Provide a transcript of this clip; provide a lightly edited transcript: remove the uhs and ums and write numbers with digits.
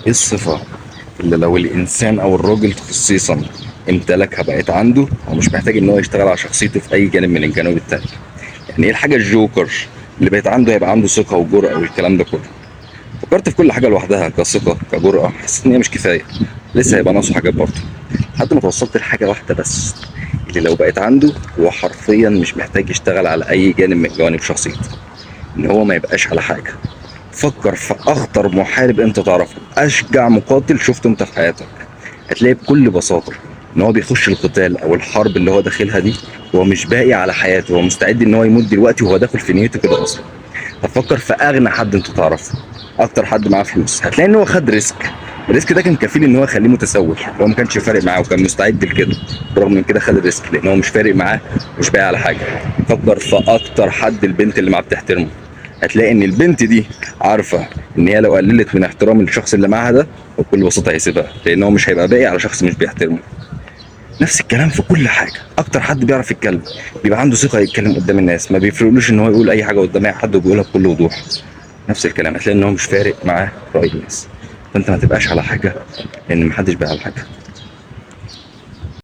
ايه الصفة اللي لو الانسان او الراجل خصيصا امتلكها بقت عنده، هو مش محتاج ان هو يشتغل على شخصيته في اي جانب من الجوانب التانية؟ يعني ايه الحاجة الجوكر اللي بقت عنده هيبقى عنده ثقة وجرأة والكلام ده كله؟ فكرت في كل حاجة لوحدها، كثقة كجرأة، حسيت ان هي مش كفاية، لسه هيبقى ناقصه حاجات برضه، لحد ما توصلت لحاجة واحدة بس اللي لو بقت عنده هو حرفيا مش محتاج يشتغل على اي جانب من جوانب شخصيته، ان هو ما يبقاش على حاجة. فكر في اخطر محارب انت تعرفه، اشجع مقاتل شفته انت في حياتك، هتلاقي بكل بساطة ان هو بيخش القتال او الحرب اللي هو داخلها دي هو مش باقي على حياته، هو مستعد ان هو يموت دلوقتي وهو داخل في نيته كده اصلا. هتفكر في اغنى حد انت تعرفه، اكتر حد معاه فلوس، هتلاقي ان هو خد risk، ال risk ده كان كفيل ان هو يخليه متسول، هو ما كانش فارق معاه وكان مستعد لكده، برغم من كده خد ال risk لان هو مش فارق معاه، مش باقي على حاجة. فكر في اكتر حد البنت اللي معاه بتحترمه، هتلاقي ان البنت دي عارفه ان هي لو قللت من احترام الشخص اللي معاها ده وبكل بساطة هيسيبها، لان هو مش هيبقى باقي على شخص مش بيحترمه. نفس الكلام في كل حاجة، اكتر حد بيعرف يتكلم بيبقى عنده ثقة يتكلم قدام الناس، ما بيفرقلوش ان هو يقول اي حاجة قدام اي حد وبيقولها بكل وضوح. نفس الكلام هتلاقي ان هو مش فارق معاه راي الناس. فانت ما تبقاش على حاجة، لان محدش بقى على حاجة.